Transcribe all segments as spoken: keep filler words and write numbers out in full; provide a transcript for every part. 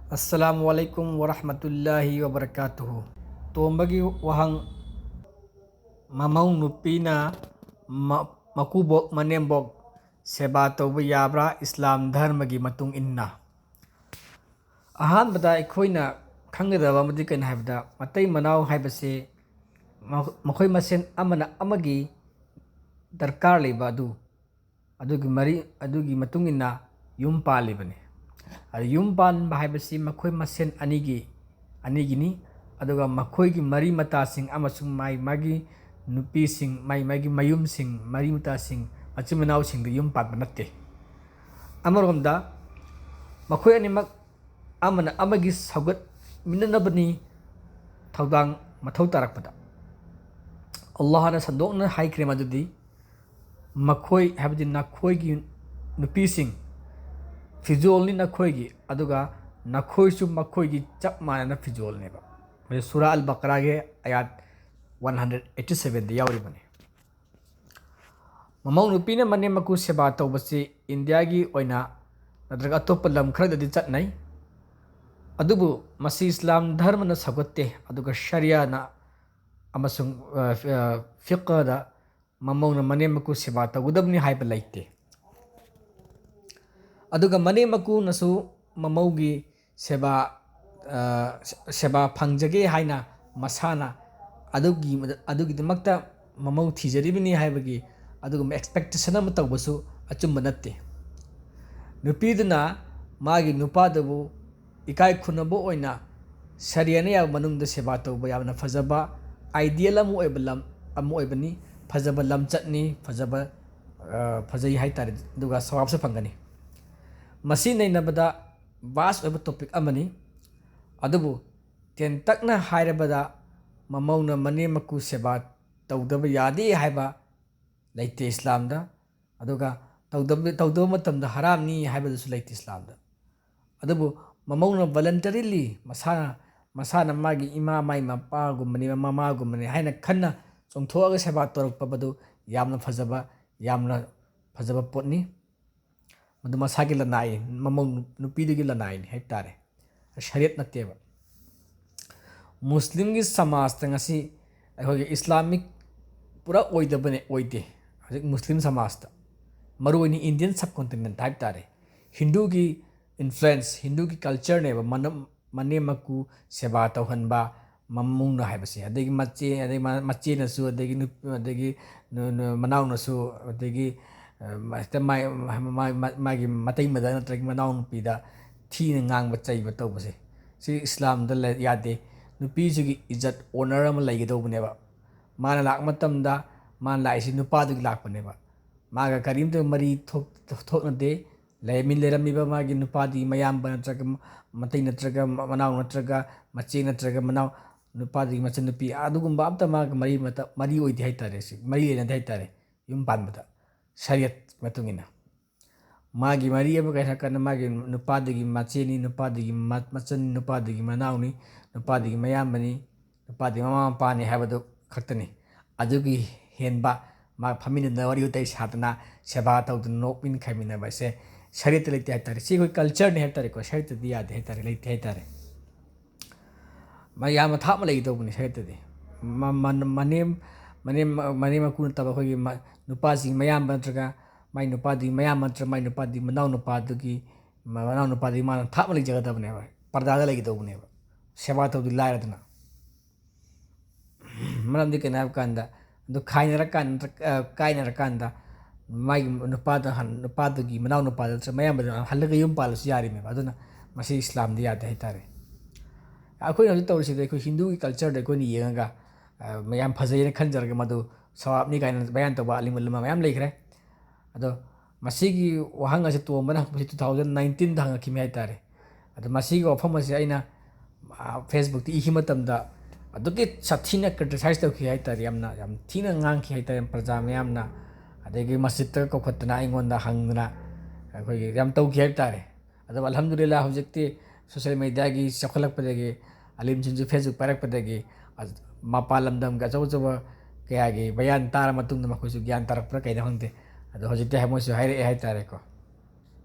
ꯑꯁꯂꯥꯃꯨ ꯑꯂꯥꯏꯀꯨꯝ ꯋꯔꯍꯃꯇꯨꯜꯂꯥꯍꯤ ꯋꯕꯔꯀꯥꯇꯨꯍꯨ꯫ ꯇꯣꯝꯕꯒꯤ ꯋꯥꯍꯪ: ꯃꯃꯧ ꯅꯨꯄꯤꯅ ꯃ-, ꯃꯀꯨꯕꯣꯛ ꯃꯅꯦꯝꯕꯣꯛ ꯁꯦꯕꯥ ꯇꯧꯕ ꯌꯥꯕ꯭ꯔꯥ ꯏꯁꯂꯥꯝ ꯙꯔꯃꯒꯤ ꯃꯇꯨꯡ ꯏꯟꯅ? ꯑꯍꯥꯟꯕꯗ ꯑꯩꯈꯣꯏꯅ ꯈꯪꯒꯗꯕ ꯑꯃꯗꯤ ꯀꯩꯅꯣ ꯍꯥꯏꯕꯗ, ꯃꯇꯩ ꯃꯅꯥꯎ ꯍꯥꯏꯕꯁꯤ ꯃ-, ꯃꯈꯣꯏ ꯃꯁꯦꯟ ꯑꯃꯅ ꯑꯃꯒꯤ ꯗꯔꯀꯥꯔ ꯂꯩꯕ ꯑꯗꯨ, ꯑꯗꯨꯒꯤ ꯃꯔꯤ, ꯑꯗꯨꯒꯤ ꯃꯇꯨꯡ ꯏꯟꯅ ꯌꯨꯝ ꯄꯥꯜꯂꯤꯕꯅꯤ꯫ ꯑꯗꯨ ꯌꯨꯝ ꯄꯥꯟꯕ ꯍꯥꯏꯕꯁꯤ ꯃꯈꯣꯏ ꯃꯁꯦꯟ ꯑꯅꯤꯒꯤ, ꯑꯅꯤꯒꯤꯅꯤ꯫ ꯑꯗꯨꯒ ꯃꯈꯣꯏꯒꯤ ꯃꯔꯤ ꯃꯇꯥꯁꯤꯡ ꯑꯃꯁꯨꯡ ꯃꯥꯏ ꯃꯥꯒꯤ ꯅꯨꯄꯤꯁꯤꯡ, ꯃꯥꯏ ꯃꯥꯒꯤ ꯃꯌꯨꯝꯁꯤꯡ, ꯃꯔꯤ ꯃꯇꯥꯁꯤꯡ, ꯃꯆꯤꯟ ꯃꯅꯥꯎꯁꯤꯡꯗ ꯌꯨꯝ ꯄꯥꯟꯕ ꯅꯠꯇꯦ꯫ ꯑꯃꯔꯣꯝꯗ ꯃꯈꯣꯏ ꯑꯅꯤꯃꯛ ꯑꯃꯅ ꯑꯃꯒꯤ ꯁꯧꯒꯠꯃꯤꯟꯅꯅꯕꯅꯤ ꯊꯧꯗꯥꯡ ꯃꯊꯧ ꯇꯥꯔꯛꯄꯗ꯫ ꯑꯜꯂꯥꯍꯅ ꯁꯟꯗꯣꯛꯅ ꯍꯥꯏꯈ꯭ꯔꯦ ꯃꯗꯨꯗꯤ, "ꯃꯈꯣꯏ, ꯍꯥꯏꯕꯗꯤ ꯅꯈꯣꯏꯒꯤ ꯅꯨꯄꯤꯁꯤꯡ, ꯐꯤꯖꯣꯜꯅꯤ ꯅꯈꯣꯏꯒꯤ, ꯑꯗꯨꯒ ꯅꯈꯣꯏꯁꯨ ꯃꯈꯣꯏꯒꯤ ꯆꯞ ꯃꯥꯟꯅꯅ ꯐꯤꯖꯣꯜꯅꯦꯕ"꯫ ꯃꯁꯤ ꯁꯨꯔꯥ ꯑꯜ ꯕꯀꯔꯥꯒꯤ ꯑꯌꯥꯠ ꯋꯥꯟ ꯍꯟꯗ꯭ꯔꯦꯠ ꯑꯩꯠꯇꯤ ꯁꯚꯦꯟꯗ ꯌꯥꯎꯔꯤꯕꯅꯤ꯫ ꯃꯃꯧ ꯅꯨꯄꯤꯅ ꯃꯅꯦꯝ ꯃꯀꯨ ꯁꯦꯕꯥ ꯇꯧꯕꯁꯤ ꯏꯟꯗꯤꯌꯥꯒꯤ ꯑꯣꯏꯅ ꯅꯠꯇ꯭ꯔꯒ ꯑꯇꯣꯞꯄ ꯂꯝ ꯈꯔꯗꯗꯤ ꯆꯠꯅꯩ, ꯑꯗꯨꯕꯨ ꯃꯁꯤ ꯏꯁꯂꯥꯝ ꯙꯔꯃꯅ ꯁꯧꯒꯠꯇꯦ, ꯑꯗꯨꯒ ꯁꯔꯤꯌꯥꯅ ꯑꯃꯁꯨꯡ, ꯑ, ꯑ, ꯐꯤꯛꯍꯗ ꯃꯃꯧꯅ ꯃꯅꯦꯝ ꯃꯀꯨ ꯁꯦꯕꯥ ꯇꯧꯒꯗꯕꯅꯤ ꯍꯥꯏꯕ ꯂꯩꯇꯦ꯫ ꯑꯗꯨꯒ ꯃꯅꯦꯝ ꯃꯀꯨꯅꯁꯨ ꯃꯃꯧꯒꯤ ꯁꯦꯕꯥ, ꯑ, ꯁꯦꯕꯥ ꯐꯪꯖꯒꯦ ꯍꯥꯏꯅ ꯃꯁꯥꯅ ꯑꯗꯨꯒꯤ, ꯑꯗꯨꯒꯤꯗꯃꯛꯇ ꯃꯃꯧ ꯊꯤꯖꯔꯤꯕꯅꯤ ꯍꯥꯏꯕꯒꯤ ꯑꯗꯨꯒꯨꯝꯕ expectation ꯑꯃ ꯇꯧꯕꯁꯨ ꯑꯆꯨꯝꯕ ꯅꯠꯇꯦ꯫ ꯅꯨꯄꯤꯗꯨꯅ ꯃꯥꯒꯤ ꯅꯨꯄꯥꯗꯨꯕꯨ ꯏꯀꯥꯏ ꯈꯨꯝꯅꯕ ꯑꯣꯏꯅ ꯁꯔꯤꯌꯥꯅ ꯌꯥꯕ ꯃꯅꯨꯡꯗ ꯁꯦꯕꯥ ꯇꯧꯕ ꯌꯥꯝꯅ ꯐꯖꯕ ideal ꯑꯃ ꯑꯣꯏꯕ ꯂꯝ ꯑꯃ ꯑꯣꯏꯕꯅꯤ, ꯐꯖꯕ ꯂꯝꯆꯠꯅꯤ, ꯐꯖꯕ, ꯑ, ꯐꯖꯩ ꯍꯥꯏꯇꯥꯔꯦ, ꯑꯗꯨꯒ ꯁꯋꯥꯕꯁꯨ ꯐꯪꯒꯅꯤ꯫ ꯃꯁꯤ ꯅꯩꯅꯕꯗ vast ꯑꯣꯏꯕ topic ꯑꯃꯅꯤ꯫ ꯑꯗꯨꯕꯨ ꯇꯦꯟꯇꯛꯅ ꯍꯥꯏꯔꯕꯗ, ꯃꯃꯧꯅ ꯃꯅꯦꯝ ꯃꯀꯨ ꯁꯦꯕꯥ ꯇꯧꯗꯕ ꯌꯥꯗꯦ ꯍꯥꯏꯕ ꯂꯩꯇꯦ ꯏꯁꯂꯥꯝꯗ꯫ ꯑꯗꯨꯒ ꯇꯧꯗꯕ, ꯇꯧꯗꯕ ꯃꯇꯝꯗ ꯍꯔꯥꯝꯅꯤ ꯍꯥꯏꯕꯗꯨꯁꯨ ꯂꯩꯇꯦ ꯏꯁꯂꯥꯝꯗ꯫ ꯑꯗꯨꯕꯨ ꯃꯃꯧꯅ voluntarily, ꯃꯁꯥꯅ, ꯃꯁꯥꯅ ꯃꯥꯒꯤ ꯏꯃꯥ, ꯃꯥꯒꯤ ꯃꯄꯥꯒꯨꯝꯕꯅꯤ, ꯃꯃꯥꯒꯨꯝꯕꯅꯤ ꯍꯥꯏꯅ ꯈꯟꯅ ꯆꯣꯡꯊꯣꯛꯑꯒ ꯁꯦꯕꯥ ꯇꯧꯔꯛꯄꯗꯨ ꯌꯥꯝꯅ ꯐꯖꯕ, ꯌꯥꯝꯅ ꯐꯖꯕ ꯄꯣꯠꯅꯤ꯫ ꯃꯗꯨ ꯃꯁꯥꯒꯤ ꯂꯅꯥꯏ, ꯃꯃꯧ ꯅꯨꯄꯤꯗꯨꯒꯤ ꯂꯅꯥꯏꯅꯤ ꯍꯥꯏꯕ ꯇꯥꯔꯦ꯫ ꯁꯔꯤꯌꯠ ꯅꯠꯇꯦꯕ꯫ ꯃꯨꯁꯂꯤꯝꯒꯤ ꯁꯃꯥꯖꯇ ꯉꯁꯤ ꯑꯩꯈꯣꯏꯒꯤ ꯏꯁꯂꯥꯃꯤꯛ ꯄꯨꯔꯥ ꯑꯣꯏꯗꯕꯅꯦ, ꯑꯣꯏꯗꯦ꯫ ꯍꯧꯖꯤꯛ ꯃꯨꯁꯂꯤꯝ ꯁꯃꯥꯖꯇ, ꯃꯔꯨꯑꯣꯏꯅ ꯏꯟꯗꯤꯌꯟ ꯁꯕ ꯀꯣꯟꯇꯤꯅꯦꯟꯠ ꯍꯥꯏꯕ ꯇꯥꯔꯦ, ꯍꯤꯟꯗꯨꯒꯤ ꯏꯟꯐ꯭ꯂꯨꯌꯦꯟꯁ, ꯍꯤꯟꯗꯨꯒꯤ ꯀꯜꯆꯔꯅꯦꯕ ꯃꯅꯝ-, ꯃꯅꯦꯝ ꯃꯀꯨ ꯁꯦꯕꯥ ꯇꯧꯍꯟꯕ, ꯃꯃꯧꯅ ꯍꯥꯏꯕꯁꯦ, ꯑꯗꯒꯤ ꯃꯆꯦ, ꯑꯗꯒꯤ ꯃ-, ꯃꯆꯦꯅꯁꯨ, ꯑꯗꯒꯤ ꯅꯨꯞ-, ꯑꯗꯒꯤ ꯅꯨ-, ꯅꯨ-, ꯃꯅꯥꯎꯅꯁꯨ, ꯑꯗꯒꯤ, ꯑ, ꯍꯦꯛꯇ ꯃꯥꯏ-, ꯃꯥꯏ-, ꯃꯥꯏ-, ꯃꯥꯒꯤ ꯃꯇꯩ ꯃꯗ ꯅꯠꯇ꯭ꯔꯒ ꯃꯅꯥꯎꯅꯨꯄꯤꯗ ꯊꯤꯅ ꯉꯥꯡꯕ ꯆꯩꯕ ꯇꯧꯕꯁꯦ, ꯁꯤ ꯏꯁꯂꯥꯝꯗ ꯂꯩ-, ꯌꯥꯗꯦ꯫ ꯅꯨꯄꯤꯁꯤꯒꯤ ꯏꯖꯠ, ꯑꯣꯅꯔ ꯑꯃ ꯂꯩꯒꯗꯧꯕꯅꯦꯕ꯫ ꯃꯥꯅ ꯂꯥꯛꯄ ꯃꯇꯝꯗ ꯃꯥꯅ ꯂꯥꯛꯏꯁꯤ ꯅꯨꯄꯥꯗꯨꯒꯤ ꯂꯥꯛꯄꯅꯦꯕ꯫ ꯃꯥꯒ ꯀꯔꯤꯝꯇ ꯃꯔꯤ ꯊꯣꯛ-, ꯊꯣꯛꯅꯗꯦ꯫ ꯂꯩꯔꯝꯃꯤ-, ꯂꯩꯔꯝꯃꯤꯕ ꯃꯥꯒꯤ ꯅꯨꯄꯥꯗꯨꯒꯤ ꯃꯌꯥꯝꯕ ꯅꯠꯇ꯭ꯔꯒ ꯃ-, ꯃꯇꯩ ꯅꯠꯇ꯭ꯔꯒ ꯃ-, ꯃꯅꯥꯎ ꯅꯠꯇ꯭ꯔꯒ ꯃꯆꯦ ꯅꯠꯇ꯭ꯔꯒ ꯃꯅꯥꯎ, ꯅꯨꯄꯥꯗꯨꯒꯤ ꯃꯆꯟꯅꯨꯄꯤ, ꯑꯗꯨꯒꯨꯝꯕ ꯑꯝꯇ ꯃꯥꯒ ꯃꯔꯤ ꯃꯇ-, ꯃꯔꯤ ꯑꯣꯏꯗꯦ ꯍꯥꯏꯇꯥꯔꯦ, ꯁꯤ ꯃꯔꯤ ꯂꯩꯅꯗꯦ ꯍꯥꯏꯇꯥꯔꯦ, ꯌꯨꯝ ꯄꯥꯟꯕꯗ, ꯁꯔꯤꯌꯠ ꯃꯇꯨꯡ ꯏꯟꯅ꯫ ꯃꯥꯒꯤ ꯃꯔꯤ ꯑꯃ ꯀꯩ ꯍꯥꯏꯔꯀꯥꯟꯗ ꯃꯥꯒꯤ ꯅꯨꯄꯥꯗꯨꯒꯤ ꯃꯆꯦꯅꯤ, ꯅꯨꯄꯥꯗꯨꯒꯤ ꯃ-, ꯃꯆꯟ, ꯅꯨꯄꯥꯗꯨꯒꯤ ꯃꯅꯥꯎꯅꯤ, ꯅꯨꯄꯥꯗꯨꯒꯤ ꯃꯌꯥꯝꯕꯅꯤ, ꯅꯨꯄꯥꯗꯨꯒꯤ ꯃꯃꯥ ꯃꯄꯥꯅꯤ ꯍꯥꯏꯕꯗꯨ ꯈꯛꯇꯅꯤ꯫ ꯑꯗꯨꯒꯤ ꯍꯦꯟꯕ ꯃꯥ ꯐꯝꯃꯤꯟꯅꯗꯅ ꯋꯥꯔꯤ ꯋꯥꯇꯥꯏ ꯁꯥꯗꯅ, ꯁꯦꯕꯥ ꯇꯧꯗꯅ, ꯅꯣꯛꯃꯤꯟ ꯈꯥꯏꯃꯤꯟꯅꯕ ꯑꯁꯦ ꯁꯔꯤꯌꯠꯇ ꯂꯩꯇꯦ ꯍꯥꯏꯇꯥꯔꯦ꯫ ꯁꯤ ꯑꯩꯈꯣꯏ ꯀꯜꯆꯔꯅꯤ ꯍꯥꯏꯕ ꯇꯥꯔꯦꯀꯣ, ꯁꯔꯤꯌꯠꯇꯗꯤ ꯌꯥꯗꯦ ꯍꯥꯏꯇꯥꯔꯦ, ꯂꯩꯇꯦ ꯍꯥꯏꯇꯥꯔꯦ꯫ ꯃ-, ꯌꯥꯝꯅ ꯊꯥꯞꯅ ꯂꯩꯒꯗꯧꯕꯅꯤ ꯁꯔꯤꯌꯠꯇꯗꯤ꯫ ꯃ-, ꯃ-, ꯃꯅꯦꯝ, ꯃꯅꯦꯝ, ꯃꯅꯦꯝ ꯃꯀꯨ ꯅꯠꯇꯕ ꯑꯩꯈꯣꯏꯒꯤ ꯃ-, ꯅꯨꯄꯥꯁꯤꯒꯤ ꯃꯌꯥꯝꯕ ꯅꯠꯇ꯭ꯔꯒ ꯃꯥꯏ ꯅꯨꯄꯥꯗꯨꯒꯤ ꯃꯌꯥꯝꯕ ꯅꯠꯇ꯭ꯔꯒ ꯃꯥꯏ ꯅꯨꯄꯥꯗꯨꯒꯤ ꯃꯅꯥꯎ ꯅꯨꯄꯥꯗꯨꯒꯤ, ꯃ-, ꯃꯅꯥꯎ ꯅꯨꯄꯥꯗꯨꯒꯤ ꯃꯥꯅ ꯊꯥꯞꯅ ꯂꯩꯖꯒꯗꯕꯅꯦꯕ, ꯄꯔꯗꯥꯗ ꯂꯩꯒꯗꯧꯕꯅꯦꯕ, ꯁꯦꯕꯥ ꯇꯧꯗꯤ ꯂꯥꯏꯔꯗꯅ꯫ ꯃꯔꯝꯗꯤ ꯀꯩꯅꯣ ꯍꯥꯏꯕ ꯀꯥꯟꯗ, ꯑꯗꯨ ꯈꯥꯏꯅꯔꯀꯥꯟꯗ, ꯑ, ꯀꯥꯏꯅꯔꯀꯥꯟꯗ ꯃꯥꯒꯤ ꯅꯨꯄꯥꯗ ꯍꯟ-, ꯅꯨꯄꯥꯗꯨꯒꯤ ꯃꯅꯥꯎ ꯅꯨꯄꯥꯗ ꯅꯠꯇ꯭ꯔꯒ ꯃꯌꯥꯝꯕꯗ ꯍꯜꯂꯒ ꯌꯨꯝ ꯄꯥꯜꯂꯁꯨ ꯌꯥꯔꯤꯃꯦꯕ꯫ ꯑꯗꯨꯅ ꯃꯁꯤ ꯏꯁꯂꯥꯝꯗ ꯌꯥꯗꯦ ꯍꯥꯏꯇꯥꯔꯦ꯫ ꯑꯩꯈꯣꯏꯅ ꯍꯧꯖꯤꯛ ꯇꯧꯔꯤꯁꯤꯗ ꯑꯩꯈꯣꯏ ꯍꯤꯟꯗꯨꯒꯤ ꯀꯜꯆꯔꯗ ꯑꯩꯈꯣꯏꯅ ꯌꯦꯡꯉꯒ, ꯑ, ꯌꯥꯝ ꯐꯖꯩꯅ ꯈꯟꯖꯔꯒ ꯃꯗꯨ ꯁꯋꯥꯕꯅꯤ ꯀꯥꯏꯅ ꯕꯌꯥꯟ ꯇꯧꯕ ꯑꯂꯤꯝ ꯎꯂꯃꯥ ꯃꯌꯥꯝ ꯂꯩꯈ꯭ꯔꯦ꯫ ꯑꯗꯣ ꯃꯁꯤꯒꯤ ꯋꯥꯍꯪ ꯑꯁꯤ ꯇꯣꯝꯕꯅ ꯍꯪꯉꯛꯄꯁꯤ two thousand nineteenꯗ ꯍꯪꯉꯛꯈꯤꯕꯅꯤ ꯍꯥꯏꯇꯥꯔꯦ꯫ ꯑꯗꯣ ꯃꯁꯤꯒꯤ ꯋꯥꯐꯝ ꯑꯁꯤ ꯑꯩꯅ, ꯑ, Facebookꯇ ꯏꯈꯤꯕ ꯃꯇꯝꯗ ꯑꯗꯨꯛꯀꯤ ꯁꯥꯊꯤꯅ criticize ꯇꯧꯈꯤ ꯍꯥꯏꯇꯥꯔꯦ, ꯌꯥꯝꯅ, ꯌꯥꯝ ꯊꯤꯅ ꯉꯥꯡꯈꯤ ꯍꯥꯏꯇꯥꯔꯦ ꯄ꯭ꯔꯖꯥ ꯃꯌꯥꯝꯅ꯫ ꯑꯗꯒꯤ ꯃꯁꯖꯤꯠꯇꯒ ꯀꯧꯈꯠꯇꯅ ꯑꯩꯉꯣꯟꯗ ꯍꯪꯗꯅ ꯑꯩꯈꯣꯏꯒꯤ ꯌꯥꯝ ꯇꯧꯈꯤ ꯍꯥꯏꯕ ꯇꯥꯔꯦ꯫ ꯑꯗꯨꯕꯨ ꯑꯜꯍꯝꯗꯨꯂꯤꯜꯂꯥ ꯍꯧꯖꯤꯛꯇꯤ social mediaꯒꯤ ꯆꯥꯎꯈꯠꯂꯛꯄꯗꯒꯤ, ꯑꯂꯤꯝꯁꯤꯡꯁꯨ Facebookꯄꯥꯏꯔꯛꯄꯗꯒꯤ, ꯑ-, ꯃꯄꯥꯟ ꯂꯝꯗꯝꯒꯤ ꯑꯆꯧ ꯑꯆꯧꯕ ꯀꯌꯥꯒꯤ ꯕꯌꯥꯟ ꯇꯥꯔ ꯃꯇꯨꯡꯗ ꯃꯈꯣꯏꯁꯨ ꯒ꯭ꯌꯥꯟ ꯇꯥꯔꯛꯄ꯭ꯔꯥ ꯀꯩꯅꯣ ꯈꯪꯗꯦ꯫ ꯑꯗꯣ ꯍꯧꯖꯤꯛꯇꯤ ꯍꯥꯏ-, ꯃꯣꯏꯁꯨ ꯍꯥꯏꯔꯛꯑꯦ ꯍꯥꯏꯇꯥꯔꯦꯀꯣ꯫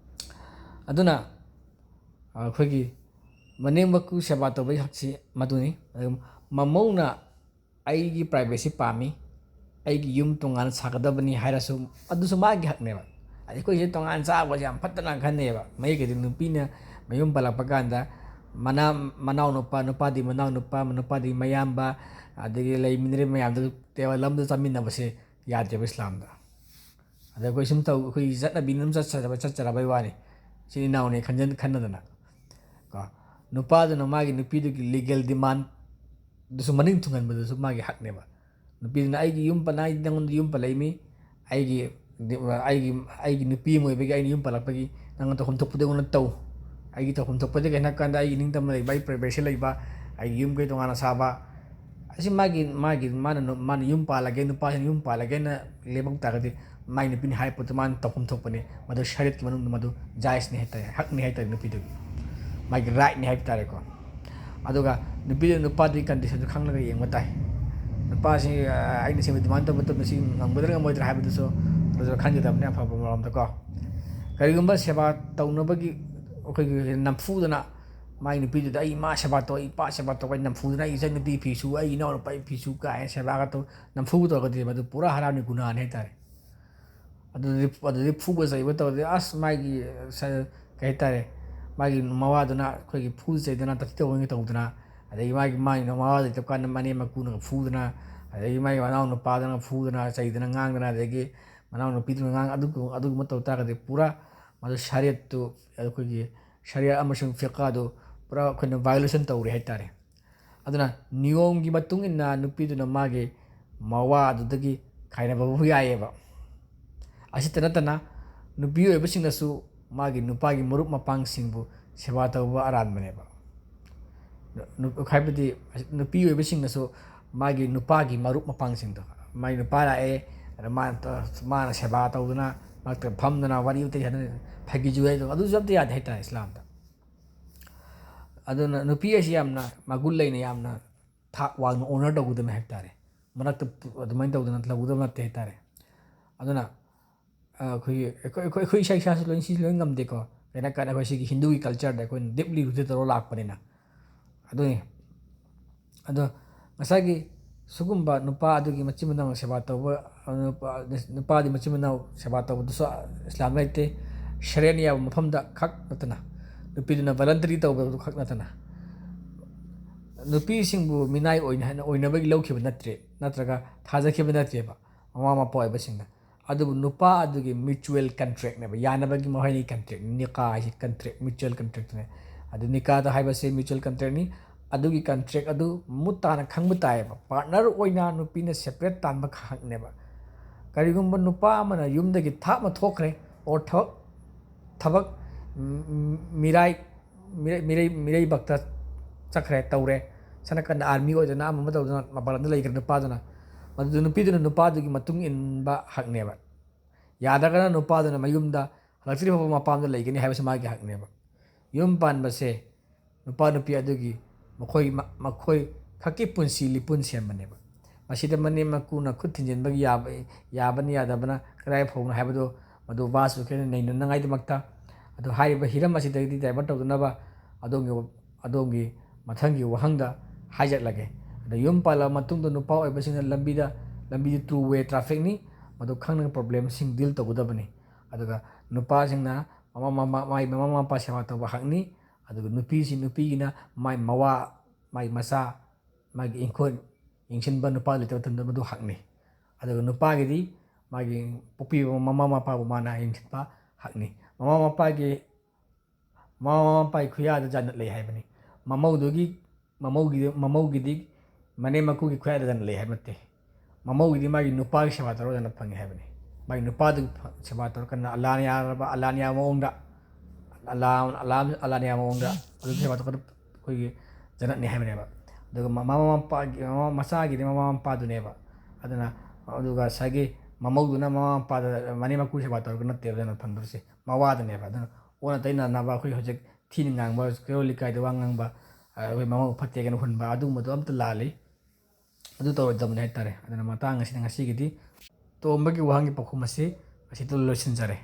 ꯑꯗꯨꯅ, ꯑ, ꯑꯩꯈꯣꯏꯒꯤ ꯃꯅꯦꯝ ꯃꯀꯨ ꯁꯦꯕꯥ ꯇꯧꯕꯒꯤ ꯍꯛꯁꯤ ꯃꯗꯨꯅꯤ꯫ ꯑꯗꯨꯒ ꯃꯃꯧꯅ ꯑꯩꯒꯤ ꯄ꯭ꯔꯥꯏꯚꯦꯁꯤ ꯄꯥꯝꯃꯤ, ꯑꯩꯒꯤ ꯌꯨꯝ ꯇꯣꯉꯥꯟꯅ ꯁꯥꯒꯗꯕꯅꯤ ꯍꯥꯏꯔꯁꯨ, ꯑꯗꯨꯁꯨ ꯃꯥꯒꯤ ꯍꯛꯅꯦꯕ꯫ ꯑꯩꯈꯣꯏꯁꯦ ꯇꯣꯉꯥꯟ ꯆꯥꯕꯁꯦ ꯌꯥꯝ ꯐꯠꯇꯅ ꯈꯟꯅꯩꯌꯦꯕ꯫ ꯃꯌꯦꯛꯀꯤꯗꯤ ꯅꯨꯄꯤꯅ ꯃꯌꯨꯝ ꯄꯥꯜꯂꯛꯄ ꯀꯥꯟꯗ ꯃꯅꯥ-, ꯃꯅꯥꯎꯅꯨꯄꯥ, ꯅꯨꯄꯥꯗꯤ ꯃꯅꯥꯎꯅꯨꯄꯥ, ꯅꯨꯄꯥꯗꯤ ꯃꯌꯥꯝꯕ, ꯑꯗꯒꯤ ꯂꯩꯃꯤꯟꯅꯔꯤꯕ ꯃꯌꯥꯝꯗꯨ ꯇꯦꯕꯜ ꯑꯃꯗ ꯆꯥꯃꯤꯟꯅꯕꯁꯦ ꯌꯥꯗꯦꯕ ꯏꯁꯂꯥꯝꯗ꯫ ꯑꯗ ꯑꯩꯈꯣꯏ ꯁꯨꯝ ꯇꯧ, ꯑꯩꯈꯣꯏꯒꯤ ꯆꯠꯅꯕꯤꯅ ꯑꯗꯨꯝ ꯆꯠꯆꯔꯕ, ꯆꯠꯆꯔꯕꯩ ꯋꯥꯅꯤ꯫ ꯏꯆꯤꯟ ꯏꯅꯥꯎꯅꯦ ꯈꯟꯖꯟ-, ꯈꯟꯅꯗꯅ꯫ ꯀꯣ, ꯅꯨꯄꯥꯗꯨꯅ ꯃꯥꯒꯤ ꯅꯨꯄꯤꯗꯨꯒꯤ ꯂꯤꯒꯦꯜ ꯗꯤꯃꯥꯟꯗꯨꯁꯨ ꯃꯅꯤꯡ ꯊꯨꯡꯍꯟꯕꯗꯨꯁꯨ ꯃꯥꯒꯤ ꯍꯛꯅꯦꯕ꯫ ꯅꯨꯄꯤꯗꯨꯅ "ꯑꯩꯒꯤ ꯌꯨꯝ ꯄꯅꯥꯏꯗꯤ ꯅꯪꯉꯣꯟꯗ ꯌꯨꯝ ꯄꯜꯂꯛꯏꯃꯤ, ꯑꯩꯒꯤ, ꯑꯩꯒꯤ, ꯑꯩꯒꯤ ꯅꯨꯄꯤ ꯑꯃ ꯑꯣꯏꯕꯒꯤ ꯑꯩꯅ ꯌꯨꯝ ꯄꯜꯂꯛꯄꯒꯤ ꯅꯪꯅ ꯇꯧꯐꯝ ꯊꯣꯛꯄꯗꯣ ꯑꯩꯉꯣꯟꯗ ꯇꯧ꯫ ꯑꯩꯒꯤ ꯇꯧꯐꯝ ꯊꯣꯛꯄꯗꯤ ꯀꯩꯅꯣ ꯍꯥꯏ ꯀꯥꯟꯗ ꯑꯩꯒꯤ ꯅꯤꯡꯇꯝꯕ ꯂꯩꯕ, ꯑꯩ ꯄ꯭ꯔꯥꯏꯚꯦꯁꯤ ꯂꯩꯕ, ꯑꯩꯒꯤ ꯌꯨꯝ ꯀꯩ ꯇꯣꯉꯥꯟꯅ ꯁꯥꯕ"꯫ ꯑꯁꯤ ꯃꯥꯒꯤ, ꯃꯥꯒꯤ, ꯃꯥꯅ ꯅꯨ-, ꯃꯥꯅ ꯌꯨꯝ ꯄꯥꯜꯂꯒꯦ, ꯅꯨꯄꯥꯁꯤꯅ ꯌꯨꯝ ꯄꯥꯜꯂꯒꯦꯅ ꯂꯦꯞꯄꯛ ꯇꯥꯔꯒꯗꯤ, ꯃꯥꯒꯤ ꯅꯨꯄꯤꯅ ꯍꯥꯏꯔꯛꯄꯗꯣ ꯃꯥꯅ ꯇꯧꯐꯝ ꯊꯣꯛꯄꯅꯦ꯫ ꯃꯗꯨ ꯁꯔꯤꯌꯠꯀꯤ ꯃꯅꯨꯡꯗ ꯃꯗꯨ ꯖꯥꯏꯖꯅꯤ ꯍꯥꯏꯇꯥꯔꯦ, ꯍꯛꯅꯤ ꯍꯥꯏꯇꯥꯔꯦ ꯅꯨꯄꯤꯗꯨꯒꯤ꯫ ꯃꯥꯒꯤ ꯔꯥꯏꯠꯅꯤ ꯍꯥꯏꯕ ꯇꯥꯔꯦꯀꯣ꯫ ꯑꯗꯨꯒ ꯅꯨꯄꯤꯗꯨ ꯅꯨꯄꯥꯗꯨꯒꯤ ꯀꯟꯗꯤꯁꯟꯁꯨ ꯈꯪꯂꯒ ꯌꯦꯡꯕ ꯇꯥꯏ꯫ ꯅꯨꯄꯥꯁꯤ, ꯑ, ꯑꯩꯅ ꯁꯤꯕ ꯗꯤꯃꯥꯟ ꯇꯧꯕ ꯃꯇꯝꯗ ꯁꯤ ꯉꯝꯒꯗ꯭ꯔꯥ ꯉꯝꯃꯣꯏꯗ꯭ꯔꯥ ꯍꯥꯏꯕꯗꯨꯁꯨ ꯑꯗꯨꯁꯨ ꯈꯟꯒꯗꯕꯅꯤ ꯑꯐꯕ ꯃꯔꯣꯝꯗꯀꯣ꯫ ꯀꯔꯤꯒꯨꯝꯕ ꯁꯦꯕꯥ ꯇꯧꯅꯕꯒꯤ ꯑꯩꯈꯣꯏꯒꯤ ꯅꯝꯐꯨꯗꯅ ꯃꯥꯒꯤ ꯅꯨꯄꯤꯗꯨꯗ "ꯑꯩ ꯏꯃꯥ ꯁꯦꯕꯥ ꯇꯧ, ꯑꯩ ꯏꯄꯥ ꯁꯦꯕꯥ ꯇꯧ, ꯑꯩ ꯅꯝꯐꯨꯗꯅ ꯑꯩ ꯏꯆꯟꯅꯨꯄꯤ ꯐꯤ ꯁꯨ, ꯑꯩ ꯏꯅꯥꯎꯅꯨꯄꯥ ꯐꯤ ꯁꯨ" ꯀꯥꯏꯅ ꯁꯦꯕꯥꯒ ꯇꯧ, ꯅꯝꯐꯨ ꯇꯧꯔꯒꯗꯤ ꯃꯗꯨ ꯄꯨꯔꯥ ꯍꯔꯥꯝꯅꯤ, ꯒꯨꯅꯥꯅꯤ ꯍꯥꯏꯇꯥꯔꯦ꯫ ꯑꯗꯨꯗꯤ, ꯑꯗꯨꯗꯤ ꯐꯨꯕ ꯆꯩꯕ ꯇꯧꯔꯗꯤ, ꯑꯁ, ꯃꯥꯒꯤ ꯁ-, ꯀꯩ ꯍꯥꯏꯇꯥꯔꯦ, ꯃꯥꯒꯤ ꯃꯋꯥꯗꯨꯅ ꯑꯩꯈꯣꯏꯒꯤ ꯐꯨ ꯆꯩꯗꯅ, ꯇꯥꯊꯤ ꯇꯧꯑꯣꯏꯅ ꯇꯧꯗꯅ, ꯑꯗꯒꯤ ꯃꯥꯒꯤ, ꯃꯥꯒꯤ ꯃꯋꯥ ꯂꯩꯇꯕ ꯀꯥꯟꯗ ꯃꯅꯦꯝ ꯃꯀꯨꯅꯒ ꯐꯨꯗꯅ, ꯑꯗꯒꯤ ꯃꯥꯒꯤ ꯃꯅꯥꯎ ꯅꯨꯄꯥꯗꯨꯅ ꯐꯨꯗꯅ, ꯆꯩꯗꯅ, ꯉꯥꯡꯗꯅ, ꯑꯗꯒꯤ ꯃꯅꯥꯎ ꯅꯨꯄꯤꯗꯨꯅ ꯉꯥꯡ-, ꯑꯗꯨꯒꯨꯝ-, ꯑꯗꯨꯒꯨꯝꯕ ꯇꯧ ꯇꯥꯔꯒꯗꯤ ꯄꯨꯔꯥ ꯃꯗꯨ ꯁꯔꯤꯌꯠꯇꯨ, ꯑꯩꯈꯣꯏꯒꯤ ꯁꯔꯤꯌꯠ ꯑꯃꯁꯨꯡ ꯐꯤꯀꯥꯗꯨ ꯄꯨꯔꯥ ꯑꯩꯈꯣꯏꯅ violation ꯇꯧꯔꯦ ꯍꯥꯏꯇꯥꯔꯦ꯫ ꯑꯗꯨꯅ ꯅꯤꯌꯣꯝꯒꯤ ꯃꯇꯨꯡ ꯏꯟꯅ ꯅꯨꯄꯤꯗꯨꯅ ꯃꯥꯒꯤ ꯃꯋꯥ ꯑꯗꯨꯗꯒꯤ ꯈꯥꯏꯅꯕꯕꯨ ꯌꯥꯏꯑꯕ꯫ ꯑꯁꯤꯇ ꯅꯠꯇꯅ ꯅꯨꯄꯤ ꯑꯣꯏꯕꯁꯤꯡꯅꯁꯨ ꯃꯥꯒꯤ ꯅꯨꯄꯥꯒꯤ ꯃꯔꯨꯞ ꯃꯄꯥꯡꯁꯤꯡꯕꯨ ꯁꯦꯕꯥ ꯇꯧꯕ ꯑꯔꯥꯟꯕꯅꯦꯕ꯫ ꯅꯨ-, ꯍꯥꯏꯕꯗꯤ ꯅꯨꯄꯤ ꯑꯣꯏꯕꯁꯤꯡꯅꯁꯨ ꯃꯥꯒꯤ ꯅꯨꯄꯥꯒꯤ ꯃꯔꯨꯞ ꯃꯄꯥꯡꯁꯤꯡꯗꯣ, ꯃꯥꯒꯤ ꯅꯨꯄꯥ ꯂꯥꯛꯑꯦ, ꯑꯗ ꯃꯥꯅ ꯇ-, ꯃꯥꯅ ꯁꯦꯕꯥ ꯇꯧꯗꯅ, ꯃꯔꯛꯇ ꯐꯝꯗꯅ ꯋꯥꯔꯤ ꯋꯥꯇꯥꯏ ꯁꯥꯟꯅꯗꯅ ꯐꯥꯒꯤ ꯖꯨꯒꯥꯏ ꯇꯧꯕ, ꯑꯗꯨꯁꯨ ꯑꯝꯇ ꯌꯥꯗꯦ ꯍꯥꯏꯇꯥꯔꯦ ꯏꯁꯂꯥꯝꯗ꯫ ꯑꯗꯨꯅ ꯅꯨꯄꯤ ꯑꯁꯤ ꯌꯥꯝꯅ ꯃꯒꯨꯟ ꯂꯩꯅ, ꯌꯥꯝꯅ ꯊꯥꯛ ꯋꯥꯡꯅ honor ꯇꯧꯒꯗꯕꯅꯤ ꯍꯥꯏꯕ ꯇꯥꯔꯦ꯫ ꯃꯔꯛꯇ ꯄꯨ-, ꯑꯗꯨꯃꯥꯏꯅ ꯇꯧꯗꯅ ꯂꯧꯒꯗꯕ ꯅꯠꯇꯦ ꯍꯥꯏ ꯇꯥꯔꯦ꯫ ꯑꯗꯨꯅ, ꯑ, ꯑꯩꯈꯣꯏꯒꯤ, ꯑꯩꯈꯣꯏ, ꯑꯩꯈꯣꯏ, ꯑꯩꯈꯣꯏ ꯏꯁꯥ ꯏꯁꯥꯁꯨ ꯂꯣꯏ, ꯁꯤꯁꯨ ꯂꯣꯏ ꯉꯝꯗꯦꯀꯣ꯫ ꯀꯩꯅꯣ ꯀꯥꯟꯗ ꯑꯩꯈꯣꯏ ꯁꯤꯒꯤ ꯍꯤꯟꯗꯨꯒꯤ ꯀꯜꯆꯔꯗ ꯑꯩꯈꯣꯏꯅ ꯗꯤꯞꯂꯤ ꯔꯨꯇꯦꯠ ꯇꯧꯔꯒ ꯂꯥꯛꯄꯅꯤꯅ꯫ ꯑꯗꯨꯅꯤ꯫ ꯑꯗꯣ ꯉꯁꯥꯏꯒꯤ ꯁꯤꯒꯨꯝꯕ ꯅꯨꯄꯥ ꯑꯗꯨꯒꯤ ꯃꯆꯤꯟ ꯃꯅꯥꯎ ꯁꯦꯕꯥ ꯇꯧꯕ, ꯅꯨꯄꯥ, ꯅꯨꯄꯥꯗꯤ ꯃꯆꯤꯟ ꯃꯅꯥꯎ ꯁꯦꯕꯥ ꯇꯧꯕꯗꯨꯁꯨ ꯏꯁꯂꯥꯝ ꯂꯩꯇꯦ꯫ ꯁꯦꯔꯦꯟ ꯌꯥꯕ ꯃꯐꯝꯗ ꯈꯛ ꯅꯠꯇꯅ, ꯅꯨꯄꯤꯗꯨꯅ ꯚꯂꯟꯇꯔꯤ ꯇꯧꯕꯗꯨ ꯈꯛ ꯅꯠꯇꯅ, ꯅꯨꯄꯤꯁꯤꯡꯕꯨ ꯃꯤꯅꯥꯏ ꯑꯣꯏꯅ, ꯑꯣꯏꯅꯕꯒꯤ ꯂꯧꯈꯤꯕ ꯅꯠꯇ꯭ꯔꯦ, ꯅꯠꯇ꯭ꯔꯒ ꯊꯥꯖꯈꯤꯕ ꯅꯠꯇ꯭ꯔꯦꯕ ꯃꯃꯥ ꯃꯄꯥ ꯑꯣꯏꯕꯁꯤꯡꯅ꯫ ꯑꯗꯨꯕꯨ ꯅꯨꯄꯥ ꯑꯗꯨꯒꯤ mutual contract ꯅꯦꯕ, ꯌꯥꯅꯕꯒꯤ ꯃꯈꯣꯏꯅꯤ contract, ꯅꯤꯀꯥ ꯍꯥꯏꯁꯦ contract, mutual contract ꯅꯦ꯫ ꯑꯗꯨ ꯅꯤꯀꯥꯗ ꯍꯥꯏꯕꯁꯦ mutual contract ꯅꯤ꯫ ꯑꯗꯨꯒꯤ contract ꯑꯗꯨ ꯃꯃꯨꯠ ꯇꯥꯅ ꯈꯪꯕ ꯇꯥꯏꯌꯦꯕ꯫ Partner ꯑꯣꯏꯅ ꯅꯨꯄꯤꯅ separate ꯇꯥꯟꯕ ꯈꯛꯅꯦꯕ꯫ ꯀꯔꯤꯒꯨꯝꯕ ꯅꯨꯄꯥ ꯑꯃꯅ ꯌꯨꯝꯗꯒꯤ ꯊꯥꯞꯅ ꯊꯣꯛꯈ꯭ꯔꯦ, or ꯊꯕꯛ, ꯊꯕꯛ, ꯎꯝ, ꯃꯤꯔꯥꯏ, ꯃꯤꯔꯩ-, ꯃꯤꯔꯩ-, ꯃꯤꯔꯩꯕꯛꯇ ꯆꯠꯈ꯭ꯔꯦ, ꯇꯧꯔꯦ꯫ ꯁꯝꯅ ꯀꯟꯅ army ꯑꯣꯏꯗꯅ, ꯑꯃ ꯑꯃ ꯇꯧꯗꯅ ꯃꯄꯥꯟ ꯂꯝꯗ ꯂꯩꯈ꯭ꯔꯦ ꯅꯨꯄꯥꯗꯨꯅ꯫ ꯃꯗꯨꯗ ꯅꯨꯄꯤꯗꯨꯅ ꯅꯨꯄꯥꯗꯨꯒꯤ ꯃꯇꯨꯡ ꯏꯟꯕ ꯍꯛꯅꯦꯕ꯫ ꯌꯥꯗ꯭ꯔꯒꯅ ꯅꯨꯄꯥꯗꯨꯅ ꯃꯌꯨꯝꯗ ꯍꯜꯂꯛꯇ꯭ꯔꯤ ꯐꯥꯎꯕ ꯃꯄꯥꯝꯗ ꯂꯩꯒꯅꯤ ꯍꯥꯏꯕꯁꯤ ꯃꯥꯒꯤ ꯍꯛꯅꯦꯕ꯫ ꯌꯨꯝ ꯄꯥꯟꯕꯁꯦ ꯅꯨꯄꯥ ꯅꯨꯄꯤ ꯑꯗꯨꯒꯤ ꯃꯈꯣꯏ ꯃ-, ꯃꯈꯣꯏ ꯈꯛꯀꯤ ꯄꯨꯟꯁꯤ ꯂꯤꯄꯨꯟ ꯁꯦꯝꯕꯅꯦꯕ꯫ ꯃꯁꯤꯗ ꯃꯅꯦꯝ ꯃꯀꯨꯅ ꯈꯨꯠ ꯊꯤꯟꯖꯤꯟꯕꯒꯤ ꯌꯥꯕ, ꯌꯥꯕꯅ ꯌꯥꯗꯕꯅ ꯀꯗꯥꯏ ꯐꯥꯎꯅꯣ ꯍꯥꯏꯕꯗꯨ ꯃꯗꯨ vast ꯑꯣꯏꯈ꯭ꯔꯦ ꯅꯩꯅꯅꯉꯥꯏꯗꯃꯛꯇ꯫ ꯑꯗꯨ ꯍꯥꯏꯔꯤꯕ ꯍꯤꯔꯝ ꯑꯁꯤꯗꯒꯤꯗꯤ divert ꯇꯧꯗꯅꯕ ꯑꯗꯣꯝꯒꯤ, ꯑꯗꯣꯝꯒꯤ ꯃꯊꯪꯒꯤ ꯋꯥꯍꯪꯗ ꯍꯥꯏꯖꯠꯂꯒꯦ꯫ ꯑꯗ ꯌꯨꯝ ꯄꯥꯜꯂꯕ ꯃꯇꯨꯡꯗ ꯅꯨꯄꯥ ꯑꯣꯏꯕꯁꯤꯡꯅ ꯂꯝꯕꯤꯗ, ꯂꯝꯕꯤꯗ two way traffic ꯅꯤ, ꯃꯗꯨ ꯈꯪꯅ problemꯁꯤꯡ deal ꯇꯧꯒꯗꯕꯅꯤ꯫ ꯑꯗꯨꯒ ꯅꯨꯄꯥꯁꯤꯡꯅ ꯃꯃꯥ, ꯃꯃꯥ, ꯃꯥꯏ ꯃꯃꯥ ꯃꯄꯥ ꯁꯦꯕꯥ ꯇꯧꯕ ꯍꯛꯅꯤ꯫ ꯑꯗꯨꯒ ꯅꯨꯄꯤꯁꯤ, ꯅꯨꯄꯤꯒꯤꯅ ꯃꯥꯏ ꯃꯋꯥ, ꯃꯥꯏ ꯃꯆꯥ, ꯃꯥꯒꯤ ꯏꯪꯈꯣꯜ ꯌꯦꯡꯁꯤꯟꯕ ꯅꯨꯄꯥ ꯂꯩꯇꯕ ꯃꯇꯝꯗ ꯃꯗꯨ ꯍꯛꯅꯤ꯫ ꯑꯗꯨꯒ ꯅꯨꯄꯥꯒꯤꯗꯤ ꯃꯥꯒꯤ ꯄꯣꯛꯄꯤꯕ ꯃꯃꯥ ꯃꯄꯥꯕꯨ ꯃꯥꯅ ꯌꯦꯡꯁꯤꯟꯕ ꯍꯛꯅꯤ꯫ ꯃꯃꯥ ꯃꯄꯥꯒꯤ, ꯃꯃꯥ ꯃꯄꯥꯒꯤ ꯈꯨꯌꯥꯗ ꯖꯟꯅꯠ ꯂꯩ ꯍꯥꯏꯕꯅꯤ꯫ ꯃꯃꯧꯗꯨꯒꯤ, ꯃꯃꯧꯒꯤ, ꯃꯃꯧꯒꯤꯗꯤ ꯃꯅꯦꯝ ꯃꯀꯨꯒꯤ ꯈꯨꯌꯥꯗ ꯖꯟꯅꯠ ꯂꯩ ꯍꯥꯏꯕ ꯅꯠꯇꯦ꯫ ꯃꯃꯧꯒꯤꯗꯤ ꯃꯥꯒꯤ ꯅꯨꯄꯥꯒꯤ ꯁꯦꯕꯥ ꯇꯧꯔꯒ ꯖꯟꯅꯠ ꯐꯪꯉꯤ ꯍꯥꯏꯕꯅꯤ꯫ ꯃꯥꯒꯤ ꯅꯨꯄꯥꯗꯨꯒꯤ ꯐ-, ꯁꯦꯕꯥ ꯇꯧꯔꯀꯥꯟꯗ ꯑꯜꯂꯥꯅ ꯌꯥꯔꯕ, ꯑꯜꯂꯥꯅ ꯌꯥꯕ ꯃꯑꯣꯡꯗ, ꯑꯜꯂꯥ, ꯑꯜꯂꯥ, ꯑꯜꯂꯥꯅ ꯌꯥꯕ ꯃꯑꯣꯡꯗ ꯑꯗꯨꯒꯤ ꯁꯦꯕꯥ ꯇꯧꯔꯀꯥꯟꯗ ꯑꯩꯈꯣꯏꯒꯤ ꯖꯟꯅꯠꯅꯤ ꯍꯥꯏꯕꯅꯦꯕ꯫ ꯑꯗꯨꯒ ꯃ-, ꯃꯃꯥ ꯃꯄꯥꯒꯤ, ꯃꯃꯥ, ꯃꯆꯥꯒꯤꯗꯤ ꯃꯃꯥ ꯃꯄꯥꯗꯨꯅꯦꯕ꯫ ꯑꯗꯨꯅ, ꯑꯗꯨꯒ ꯉꯁꯥꯏꯒꯤ ꯃꯃꯧꯗꯨꯅ ꯃꯃꯥ ꯃꯄꯥꯗ, ꯃꯅꯦꯝ ꯃꯀꯨ ꯁꯦꯕꯥ ꯇꯧꯔꯒ ꯅꯠꯇꯦꯕ ꯖꯟꯅꯠ ꯐꯪꯗꯣꯏꯁꯦ, ꯃꯋꯥꯗꯅꯦꯕ꯫ ꯑꯗꯨꯅ ꯑꯣꯟꯅ ꯇꯩꯅꯅꯕ ꯑꯩꯈꯣꯏ ꯍꯧꯖꯤꯛ ꯊꯤꯅ ꯉꯥꯡꯕ, ꯀꯩꯔꯣꯜ ꯂꯩꯀꯥꯏꯗ ꯋꯥ ꯉꯥꯡꯕ, ꯑ, ꯑꯩꯈꯣꯏ ꯃꯃꯧ ꯐꯠꯇꯦ ꯀꯥꯏꯅ ꯍꯨꯟꯕ, ꯑꯗꯨꯒꯨꯝꯕꯗꯣ ꯑꯝꯇ ꯂꯥꯜꯂꯤ꯫ ꯑꯗꯨ ꯇꯧꯔꯣꯏꯗꯕꯅꯤ ꯍꯥꯏꯇꯥꯔꯦ꯫ ꯑꯗꯨꯅ ꯃꯇꯥꯡ ꯑꯁꯤꯗ ꯉꯁꯤꯒꯤꯗꯤ ꯇꯣꯝꯕꯒꯤ ꯋꯥꯍꯪꯒꯤ ꯄꯥꯎꯈꯨꯝ ꯑꯁꯤ ꯑꯁꯤꯗ ꯂꯣꯏꯁꯤꯟꯖꯔꯦ꯫